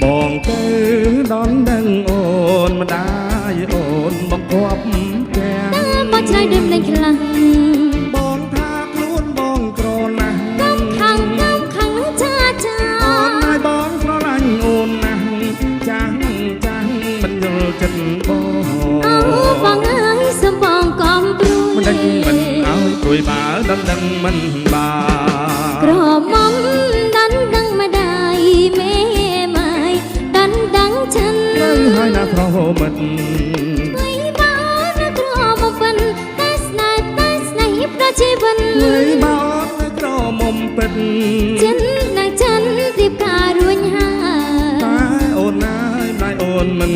បងទៅដល់ដឹងអូនម្ដាយអូនបង្គាប់ទាំង តើមកឆ្លើយដូចមិនខ្លាំង បងថាខ្លួនបងក្រណាស់ កំខាំងកំខាំងចាចា អូនហើយបងស្រឡាញ់អូនណាស់ចាំងចាំងមិនយល់ចិត្តបង អោបងអើយសំបងកំព្រួយ មិនដឹងមិនឲ្យព្រួយបើដល់ដឹងមិនបា ក្រមុំដណ្ដឹងម្ដាយមេម៉ាយដណ្ដឹងចិន នៅហើយណាប្រហមិត បីបើនៅក្រមុំពិនតែស្នេហ៍តែស្នេហ៍ប្រជីវិន នៅបើអត់នៅក្រមុំពិត ចិនណាចិនរៀបការរួញហើយ តែអូនណាយម្ដាយអូនមិន